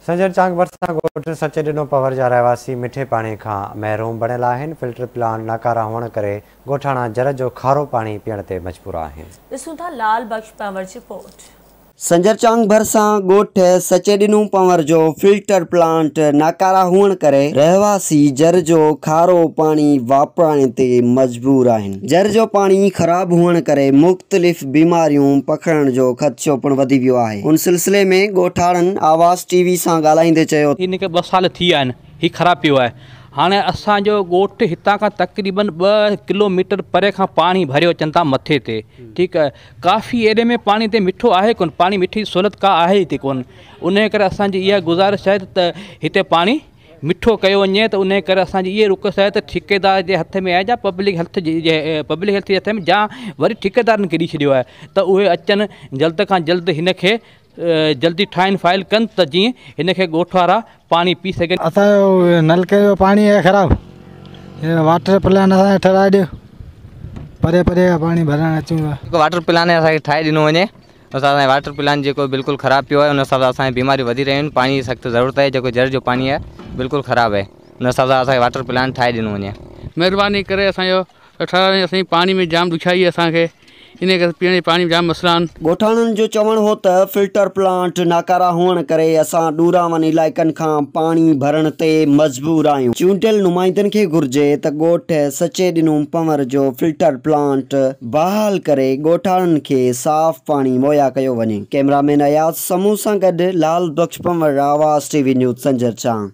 سنجر چانگ ڀرسان ڳوٺ سچيڏنو پنهور جا رهواسي مٺي پاڻي کان محروم بڻيل آهن، فلٽر پلانٽ ناڪارا هئڻ ڪري ڳوٺاڻا جر جو کارو پاڻي پيئڻ تي مجبور آهن. ڏسون ٿا لال بخش پنهور جي رپورٽ. سنجر چانگ ڀرسان ڳوٺ سچيڏنو پنهور جو فلٽر پلانٽ ناڪارا هئڻ ڪري رهواسي جر جو کارو پاڻي واپرائڻ تي مجبور آهن. جر جو پاڻي خراب هئڻ ڪري مختلف بيماريون پکڙڻ جو خدشو پڻ وڌي ويو آهي. ان سلسلي ۾ ڳوٺاڻن آواز ٽي وي سان ڳالهائيندي چيو ته. هن کي ٻه سال ٿي ويا آهن هي خراب پيو آهي هاڻي اسان جو ڳوٺ هتان کان تقريبن ٻه ڪلو ميٽر پري کان پاڻي ڀريو اچن ٿا مٿي تي ٺيڪ آهي ڪافي ايري ۾ پاڻي هتي مٺو آهي ڪونه پاڻي مٺي جي سهولت ڪا آهي هتي ڪونه ان ڪري اسان جي اها گذارش آهي ته هتي پاڻي مٺو ڪيو وڃي ته ان ڪري اسان جي اها رڪويسٽ آهي ته ٺيڪيدار جي هٿ ۾ آهي جا پبلڪ هيلٿ جي پبلڪ هيلٿ جي هٿ ۾ جا وري ٺيڪيدارن کي ڏئي ڇڏيو آهي ته اهي اچن جلد کان جلد هن کي جلدي ٺاهين فائل ڪن ته جيئن هن کي ڳوٺ وارا پاڻي پي سگهن. اسان جو نلڪي جو پاڻي آهي خراب هي واٽر پلان اسان کي ٺهرائي ڏيو پري پري کان پاڻي ڀرڻ اچون ٿا. واٽر پلان اسان کي ٺاهي ڏنو وڃي اسان جو واٽر پلان جيڪو بلڪل خراب پيو آهي ان حساب سان اسان کي بيماريون وڌي رهيون آهن پاڻي جي سخت ضرورت آهي جيڪو جر جو پاڻي آهي بلڪل خراب آهي ان حساب سان اسان کي واٽر پلان ٺاهي ڏنو وڃي. مهرباني ڪري اسان جو ٺهرائي اسان جي پاڻي ۾ جام ڏکيائي آهي اسان کي انهي ڪري پيئڻ جي پاڻي ۾ جام مسئلا آهن. ڳوٺاڻن جو چوڻ هو ته فلٽر پلانٽ ناڪارا هئڻ ڪري اسان ڏوراون علائقن کان پاڻي ڀرڻ تي مجبور آهيون، چونڊيل نمائندن کي گهرجي ته ڳوٺ سچيڏنو پنور جو فلٽر پلانٽ بحال ڪري ڳوٺاڻن کي صاف پاڻي مهيا ڪيو وڃي. ڪئميرا مين اياز سمون سان گڏ Lal Bakhsh Panhwar, Awaz T V news Sanjar Chang.